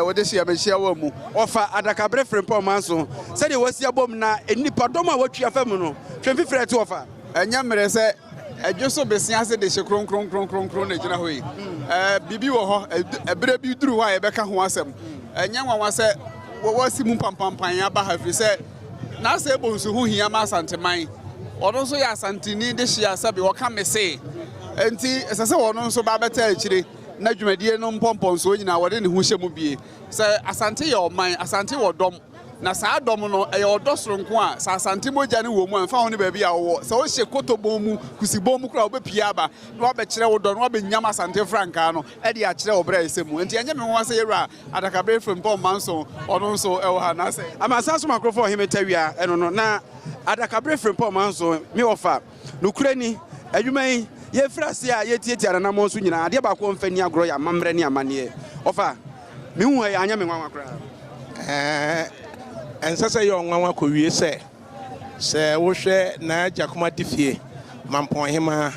wɔde hyia mehyia wɔ mu. Wɔfa adakabere frempɔn manso sɛdeɛ wɔasi abom na nnipadɔm a wɔatwi afa mu no twe mfifire ɛte wɔfa. Ɛnyɛ mmerɛ sɛ ɛdwo so bese ase dehye kronkronkronkron na ɛgyina hɔ yi. Biribi wɔ hɔ, ɛberɛ bi duru hɔ a yɛbɛka ho asɛm. Ɛnyɛ nwanwa sɛ wɔasi mu pampampan aba ha ɛfiri sɛ N'asɛe bonsu ho hia ma Asanteman. Ɔno nso yɛ Asanteni dehye a sɛbe ɔka mese. Enti ɛsɛ sɛ ɔno nso ba bɛtaa akyire na dwumadie no mpɔmpɔnsoɔ nyinaa wɔde ne ho hyɛ mu bie. Sɛ Asante yɛ ɔman, Asante wɔ dɔm. Na saa dɔm no, ɛyɛ ɔdɔ soronko a sɛ Asante mogya no wɔ mu a, ɛmfa ho ne baabi a wowɔ, sɛ wohyɛ kotobɔn mu, kusibɔn mu koraa a, wobɛpue aba na woabɛkyerɛ wo dɔ na woabɛnyam Asante frankaa no de akyerɛ wo berɛ a ɛsɛ mu. Enti ɛnyɛ me nwanwa sɛ yɛwura Adakabere Frimpong Manso, ɔno nso wɔ ha na sɛ. Amansan Somakorofo Ɔhene Tawia, ɛno no, na Adakabere Frimpong Manso, me wɔfa. Nokorɛ ni, adwuma yi, yɛfiri aseɛ a yɛtiatia n'anammɔn so nyinaa, adeɛ baako a ɔmfa nni agorɔ yɛ amammerɛ ne amanneɛ. Ɔfa, mehu ha yi, anyɛ me nwanwa koraa. Ɛɛ, ɛnsɛ sɛ ɛyɛ ɔnwanwa kɔwie sɛ. Sɛ wohwɛ Naa Gyakoma Difie, Mampɔnhemaa,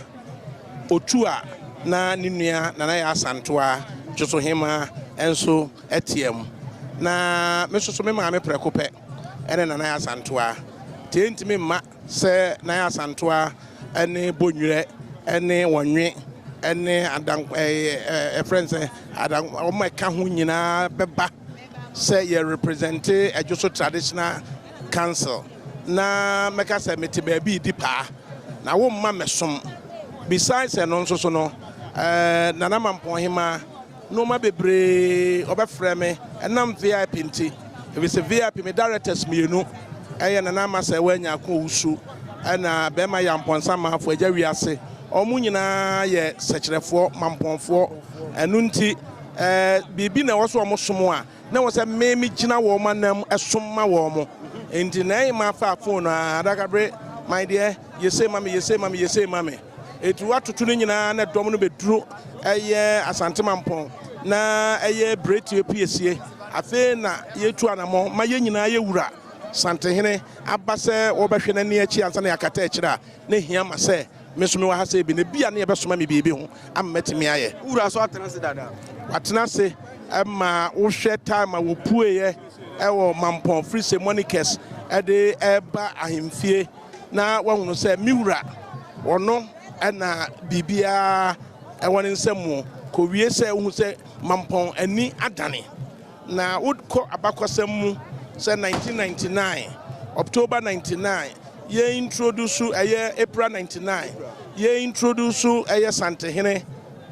Otu a na ne nua Nana Yaa Asantewaa, Dwosohemaa, nso teɛ mu. Na me nso so me maame prɛko pɛ ne Nana Yaa Asantewaa. Nti ɛntumi mma sɛ Nana Yaa Asantewaa ne Bonwerɛ ne Wɔnwe ne Adan ɛɛ ɛfrɛ no sɛ Adan wɔn a ɛka ho nyinaa bɛba sɛ yɛ represente Adwoso Traditional Council na mɛka sɛ mete baabi redi paa na womma mɛsom. Besides ɛno nso so no, eh, Nana Mampɔn Hemaa, nnoɔma bebree ɔbɛfrɛ me ɛnam VIP nti, ɛfiri sɛ VIP me directors mmienu ɛyɛ Nana Ama Sɛɛwaa Nyarko Owusu ɛna Bɛɛma Yampɔnsa Maafo Agya Wiase, wɔn nyinaa yɛ sɛkyerɛfoɔ, Mampɔnfoɔ, ɛno nti eh, biribi na ɛwɔ so wɔn som a, Na ɛwɔ sɛ me megyina wɔn anam som ma wɔn. Enti na ɛyɛ faa phone no ara, Adakabere, my dear, yɛ sei ma me, yɛ sei ma me, yɛ sei ma me. Enti wɔatoto no nyinaa na dɔm no bɛduru ɛyɛ Asante Mampɔn na ɛyɛ Biretie Piesie. Afei na yɛtu anamɔn ma yɛn nyinaa yɛ wura Santehene aba sɛ wɔbɛhwɛ n'ani akyi ansa na yɛakata akyire a, na ɛhia ma sɛ Me nso mewɔ ha sɛ ebi na ebia na yɛbɛsoma me biribi ho ama matumi ayɛ. Wo wura nso atena ase dada. Watena ase ma wohwɛ time a wɔpueeɛ wɔ Mampɔn firi St. Monica's de reba ahemfie na wahunu sɛ me wura ɔno na biribiara wɔ ne nsam mu kɔwie sɛ wohu sɛ Mampɔn ani adane. Na wokɔ abakɔsɛm mu sɛ 1999, October 99, yɛ introduce ɛyɛ April 99, yɛ introduce ɛyɛ Santehene,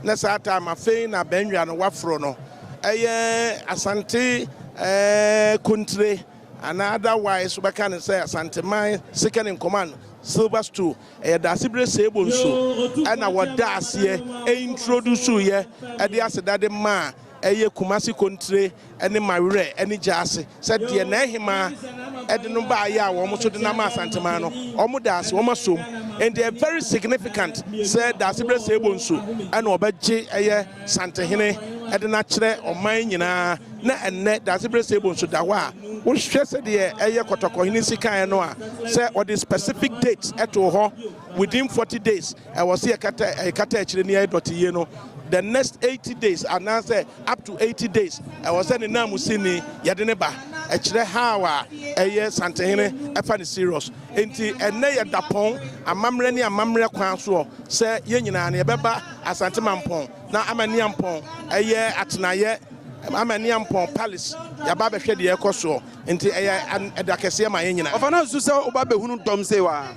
na saa time afei na Bɛnwia no waforo no, ɛyɛ Asante ɛɛ Kontire anaa otherwise wobɛka no sɛ Asanteman second in command, Silver Stool, ɛyɛ Daasebire Seebo nso ɛna wɔda aseɛ introduce yɛ ɛde aseda de maa ɛyɛ Kumasi Kontire ne Mawerɛ ne Gyaase sɛ deɛ n'ahemaa de no baeɛ a wɔn nso de no ama Asanteman no, wɔn da ase, wɔn asom. And they are very significant sɛ Daasebrɛ Seebo nso ɛna ɔbɛgye ɛyɛ Santehene de no akyerɛ ɔman nyinaa na ɛnnɛ Daasebrɛ Seebo nso da hɔ a wohwɛ sɛdeɛ ɛyɛ Kɔtɔkɔhene si kaeɛ no a sɛ ɔde specific date ɛtoo hɔ within 40 days Ɛwɔ sɛ yɛkata yɛkata akyire na yɛyɛ dɔte yie no the next 80 days anaasɛ up to 80 days ɛwɔ sɛ ne nanmusini yɛde ne ba. Ɛkyerɛ how a ɛyɛ Santehene ɛfa ne serious. Enti ɛnnɛ yɛ dapɔn amammerɛ ne amammerɛ kwan soɔ sɛ yɛn nyinaa no yɛbɛba Asante Mampɔn na Amaniampɔn ɛyɛ atenaeɛ Amaniampɔn Palace yɛaba abɛhwɛ deɛ ɛrekɔ soɔ. Nti ɛyɛ ɛda kɛseɛ ma yɛn nyinaa. Ɔfa no nso sɛ woba bɛhunu dɔm sei wɔ ha.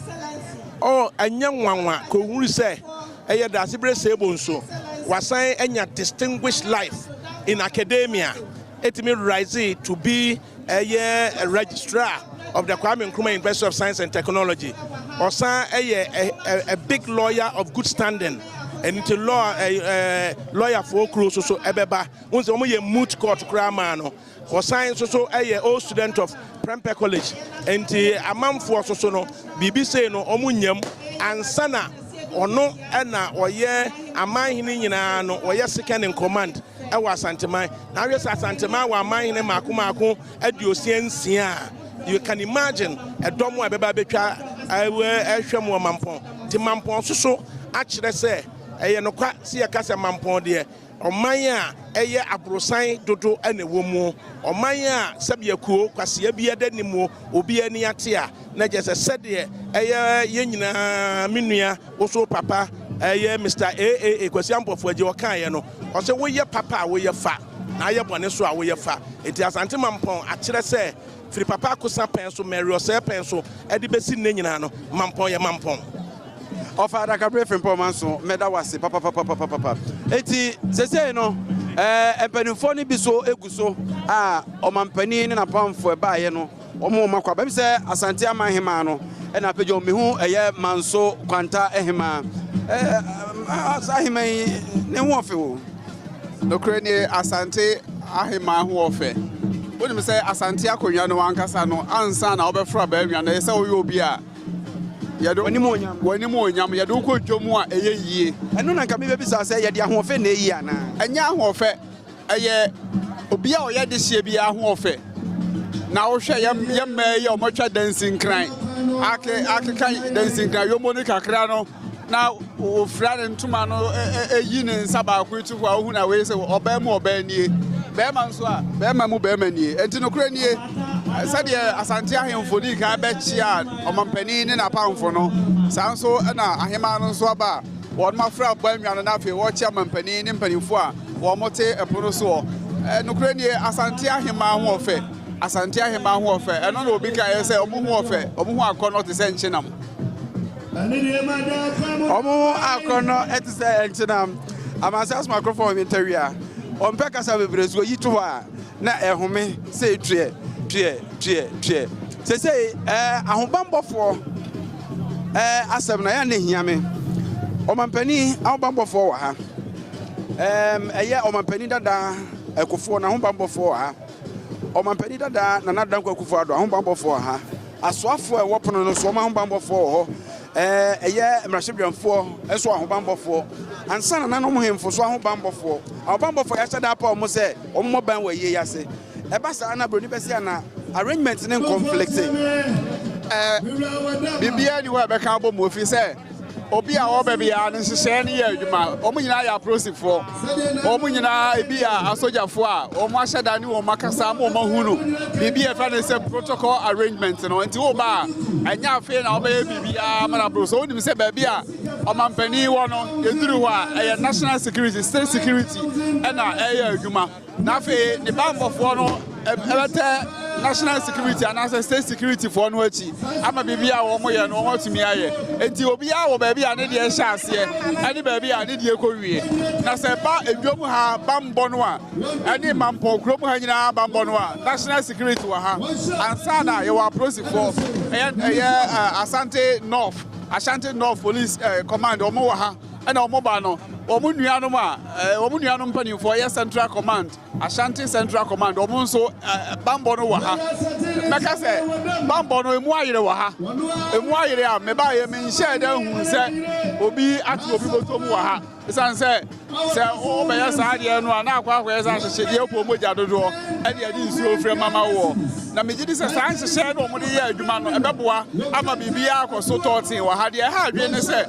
Oh, ɛnyɛ nwanwa kɔhunu sɛ ɛyɛ Daasebrɛ Seebo nso wasan anya distinguished life in academia, ɛtumi rise to be ɛyɛ registrar of the Kwame Nkrumah University of Science and Technology. Ɔsan ɛyɛ a, a, a big lawyer of good standing. Ɛno nti law, eh, lawyer foɔ kuro so so ɛbɛba. Wohu sɛ wɔyɛ moot court koraa maa no. Ɔsan nso so yɛ old student of Prempeh College nti amanfoɔ nso so no biribi sei no wɔn nyam ansa na ɔno na ɔyɛ amanhene nyinaa no ɔyɛ second in command ɛwɔ Asanteman na ahwɛ sɛ Asanteman wɔ amanhene mako mako 66 a you can imagine ɛdɔm a ɛbɛba abɛtwa ɛhwɛ mu wɔ Mampɔn nti Mampɔn nso so akyerɛ sɛ ɛyɛ nokwa sɛ yɛka sɛ Mampɔn deɛ Ɔman a ɛyɛ aborosan dodo na ɛwɔ mu, ɔman a sɛbea kuo kwasea biara da nni mu, obiara ani ate a, na kyerɛ sɛ sɛdeɛ ɛyɛ yɛn nyinaa, me nua, wo nso wo papa, ɛyɛ Mister AAA Kwasi Ampofo Agye ɔkaeɛ no, ɔse woyɛ papa a woyɛ fa, na ayɛ bɔne nso a woyɛ fa. Enti Asante Mampɔn akyerɛ sɛ firi Papa Akosa pɛn so, Mary Ɔsɛɛ pɛn so de bɛsi nnɛ nyinaa no, Mampɔn yɛ Mampɔn. Ɔfa adakabere frimpong manso mɛda wo ase papapapapapa. Enti sesei no ɛɛ mpanimfoɔ no bi so egu so a ɔmampanin ne n'apamfo ɛbaeɛ no wɔn wɔn akɔ abɛm sɛ Asante Aman hemaa no ɛna apagya wɔn mehu ɛyɛ Manso Kwanta hemaa ɛɛ saa hemaa yi ne ho ɔfɛ o. Nokorɛ nie Asante ahemaa ho ɔfɛ. Wonim sɛ Asante akonnwa no ankasa no ansa na wobɛforo abaa no ɛyɛ sɛ woyɛ obi a Yɛde W'animuonyam. W'animuonyam. Yɛde wo kɔ dwom a ɛyɛ yie. Ɛno na nka mebɛbisa sɛ, yɛde ahoɔfɛ na ɛyi anaa? Ɛnyɛ ahoɔfɛ. Ɛyɛ obi a ɔyɛ dehyeɛ biara ahoɔfɛ. Na wohwɛ yɛ yɛ mmaa yi a wɔatwa dansi nkran. ake akeka dansinkran yomo no kakra no na ofira ne ntoma no eyi ne nsa baako to hɔ a wohu na wei sɛ ɔbaa mu ɔbaa nie, bɛrima nso a bɛrima mu bɛrima nie. Enti nokorɛ nie, sɛdeɛ Asante ahemfo dii kan bɛkyea ɔmampanin ne n'apamfo no, saa nso na ahemaa no nso aba a wɔn afra abɔ anwa no na afei wɔrekyea ɔmampanin ne mpanimfoɔ a wɔte ɛpono soɔ. Nokorɛ nie, Asante ahemaa ho ɔfɛ, Asante ahemaa ho ɔfɛ, ɛno na obi kaeɛ sɛ wɔn ho ɔfɛ, wɔn ho akɔnnɔ te sɛ nkyenam. Wɔn ho akɔnnɔ te sɛ nkyenam. Amansan asoma akorɔfo a wɔhwɛ ntawia. Wɔmpɛ kasa bebree so oyi to hɔ a na ɛhome sɛ tweɛ tweɛ tweɛ tweɛ. Seesei ɛɛ ahobammɔfoɔ ɛɛ asɛm no ɛyɛ a na ehia me. Ɔmampanin ahobammɔfoɔ wɔ ha. Ɛɛm ɛyɛ ɔmampanin dada Akufoɔ n'ahobammɔfoɔ wɔ ha. Ɔmampanin dada Nana Dankwa Akufo-Addo ahobammɔfoɔ wɔ ha. Asoafoɔ a ɛwɔ pono no so, wɔn ahobammɔfoɔ wɔ hɔ. Ɛɛ, ɛyɛ mmarahyɛbadwamfoɔ nso ahobammɔfoɔ. Ansa na nananom hemfo nso ahobammɔfoɔ. Ahobammɔfoɔ a yɛahyɛ da apaw wɔn sɛ wɔmmɔ ban wɔ ayie yi ase. Ɛba saa na buroni bɛse ana arrangement no nkonflikte. Ɛɛ, biribiara nni hɔ a ɛbɛka abɔ mu, ɛfiri sɛ Obi a ɔba biara ne nhyehyɛe no yɛ adwuma. Wɔn nyinaa yɛ apolisifoɔ. Wɔn nyinaa ebi yɛ asogyafoɔ a wɔn ahyɛ da ne wɔn akasa ama wɔn ahu no. Biribi a yɛfrɛ no sɛ protocol arrangement no. Nti woba a, ɛnyɛ afei na wobɛyɛ biribiara ama no aboro so. Wonim sɛ baabi a ɔmampanin wɔ no, yɛduru hɔ a, ɛyɛ national security, state security ɛna ɛyɛ adwuma. Na afei ne bammɔfoɔ no bɛtɛ national security anaasɛ state security foɔ no akyi ama biribi a wɔyɛ no wɔatumi ayɛ. Enti obiara wɔ baabi a ne deɛ hyɛ aseɛ ɛne baabi a ne deɛ kɔ wie. Na sɛ ɛba edwam ha bammɔ no a, ɛne Mampɔn kurom ha nyinaa bammɔ no a, national security wɔ ha. Ansa na yɛwɔ apolisifoɔ, ɛyɛ ɛyɛ Asante North, Ashanti North Police Command wɔn wɔ ha. Ɛna wɔn ba no, wɔn nuanom a wɔn nuanom mpanimfoɔ yɛ Central Command, Ashanti Central Command, wɔn nso bammɔ no wɔ ha. Mɛka sɛ bammɔ no emu ayere wɔ ha. Emu ayere a mebaeɛ menhyɛɛ da nhuu sɛ obi ate obi bɔtɔ mu wɔ ha. Ɛsiane sɛ sɛ wobɛyɛ saa adeɛ no a na akɔ akɔyɛ sɛ ahyehyedeɛ pɔ mogya dodoɔ ɛde ɛde nsuo frɛ mama woɔ. Na megye di sɛ saa nhyehyɛɛ no wɔde yɛ adwuma no ɛbɛboa ama biribiara akɔ so tɔɔten wɔ ha. Deɛ ɛha adwene ne sɛ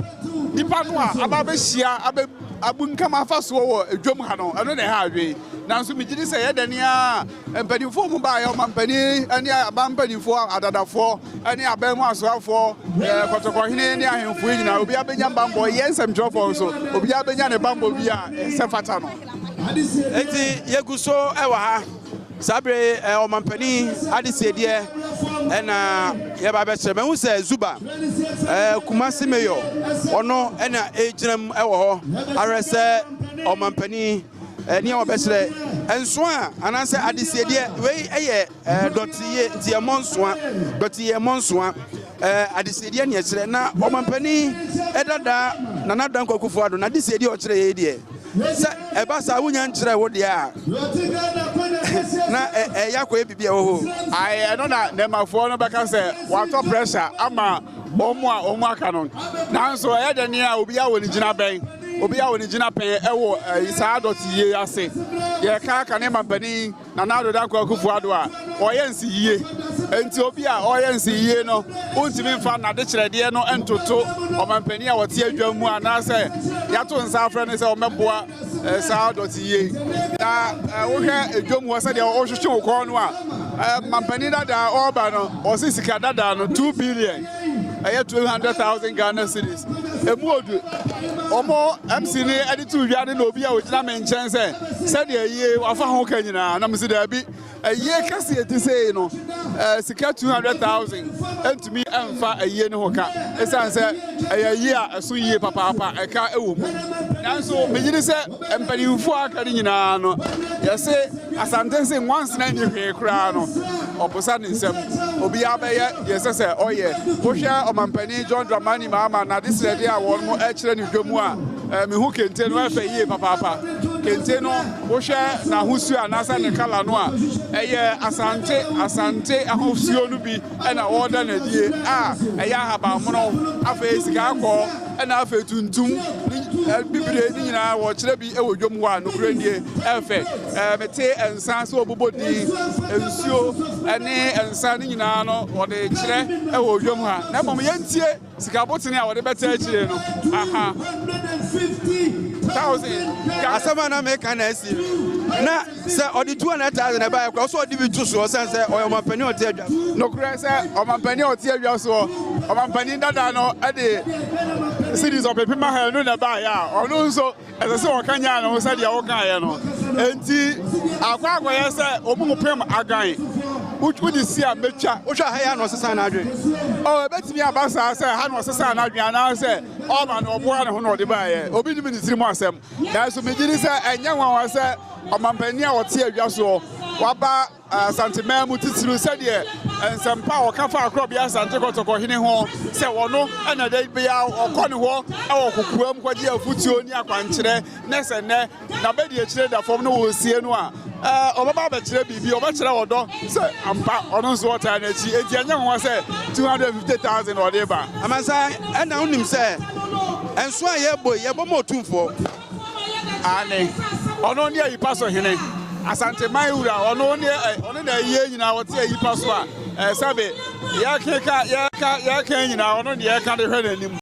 Nnipa no a aba abɛhyia abɛ abunkam afa soɔ wɔ dwam ha no, ɛno na ɛha adwene. Nanso megye di sɛ ɛyɛ dɛn ara a, mpanimfoɔ a wɔbaeɛ, ɔmampanin ne aban mpanimfoɔ, adadafoɔ ne aban mu asoafoɔ, kɔtɔkɔhene ne ahemfo yi nyinaa, obiara bɛnya bammɔ. Yɛn nsɛmtwerɛfoɔ nso, obiara bɛnya ne bammɔ bi a ɛsɛ fata no. Enti yɛgu so wɔ ha. Saa bere yi, ɔmampanin adesiedeɛ na yɛba abɛkyerɛ. Mahu sɛ Zuba, Kumasi Mayor, ɔno na ɛgyina mu wɔ hɔ ahwɛ sɛ ɔmampanin nea wɔbɛkyerɛ. Nsoa anaasɛ adesiedeɛ, wei yɛ dɔteyie nti ɛmmɔ nsoa, dɔteyie ɛmmɔ nsoa. Adesiedeɛ ne ɛkyerɛ na ɔmampanin dada Nana Dankwa Akufo-Addo n'adesiedeɛ ɔkyerɛ yɛ yi deɛ, Sɛ ɛba saa a, wunnya nkyerɛɛ wo deɛ a, na ɛyɛ akɔyɛ biribi a ɛwɔ hɔ o. Ae, ɛno na nnɛɛmafoɔ no bɛka sɛ wɔatɔ pressure ama wɔn a wɔn aka no. Nanso ɛyɛ dɛn a obiara wɔ ne gyinabɛn, obiara wɔ ne gyinapɛn wɔ saa dɔteyie yi ase. Yɛreka aka ne mampanin Nana Addo Dankwa Akufo Addo a ɔyɛ nsiyie. Enti obi a ɔyɛ nsiyie no, wontumi mfa n'adekyerɛdeɛ no ntoto ɔmampanin a ɔte adwa mu anaasɛ yɛato nsa afrɛ no sɛ ɔmmɛboa eh, saa dɔteyie yi. Na eh, wohwɛ adwam hɔ sɛdeɛ ɔhwehwe wo kɔn no a, eh, mampanin dada a ɔreba no, ɔse sika dada no 2 billion, ɛyɛ 200,000 Ghana cedis. Emu odu. Wɔn MC no de too dwa no na obi a ogyina me nkyɛn sɛ sɛdeɛ ayie wafa ho ka nyinaa na mese daabi ayie kɛseɛ ti sei no eh, sika 200,000 ntumi mfa ayie no ho ka ɛsiane sɛ ɛyɛ ayie a ɛso yie papaapa ɛka ɛwɔ mu nanso megye di sɛ mpanimfoɔ a aka no nyinaa no yɛse Asante se nwansena nni hwee koraa no, ɔposa ne nsam. Obiara bɛyɛ deɛ ɛsɛ sɛ ɔyɛ. Wohwɛ Ɔmampanin John Dramani Mahama n'adesrɛdeɛ a wɔn kyerɛ no dwa mu a, mehu kente no, ɛfɛ yie papaapa. Kente no, wohwɛ n'ahosuo anaasɛ ne kala no a, ɛyɛ Asante Asante ahosuo no bi na wɔreda no adie a ɛyɛ ahabanmono, afei sika kɔɔ. Ɛna afei tuntum ne bibire ne nyinaa wɔkyerɛ bi wɔ dwam hɔ a nokorɛ nie ɛfɛ. Ɛɛ mete nsa sɛ wɔbobɔ din nsuo ne nsa ne nyinaa no wɔde kyerɛ wɔ dwam ha. Na mmom yɛntie sika botene a wɔde bɛtɛ akyire no. Aha. 1,000. Asɛm a na meka na asi. Na Sɛ ɔde 200,000 na ɛbaeɛ koraa, ɔsɛ ɔde bi to soɔ sɛn sɛ ɔyɛ ɔmampanin a ɔte adwa so. Nokorɛ sɛ ɔmampanin a ɔte adwa soɔ, ɔmampanin dada no de cedis 200,000 na ɛbaeɛ a, ɔno nso ɛsɛ sɛ ɔkanyan ne ho sɛdeɛ wokaeɛ no. Enti akɔ akɔyɛ sɛ wɔn mu pem agan. Wode si a mɛtwa. Wohwɛ a ha yi ara na ɔsesaa n'adwene? Oh, ɛbɛtumi aba saa sɛ ha na ɔsesaa n'adwene anaasɛ ɔma na ɔboa ne ho na ɔde baeɛ. Obi nim ne tirim asɛm. Nanso megye di sɛ ɛnyɛ nwanwa sɛ ɔmampanin a ɔte adwa soɔ waba Asanteman mu titiriw sɛdeɛ nsɛmpa a ɔka fa Akorɔbea Asante Kɔtɔkɔ hene ho sɛ ɔno na da biara ɔkɔ ne hɔ wɔ kokoam kɔgye afotuo ne akwankyerɛ na sɛ nnɛ n'abadiakyire da fam na wɔresie no a ɔbɛba abɛkyerɛ biribi, ɔbɛkyerɛ ɔdɔ sɛ ampa ɔno nso ɔtaa n'akyi. Enti ɛnyɛ nwanwa sɛ 250,000 na ɔde ba. Amansan, ɛna wonim sɛ nso a yɛbɔ yi, yɛbɔ ma Otumfoɔ. Aane, ɔno ne ayipa so hene, Asanteman wura, ɔno ne ɔno na ayie nyinaa ɔte ayipa so a, sɛbe yɛkeka yɛka yɛka nyinaa ɔno ne yɛka de hwɛ n'anim.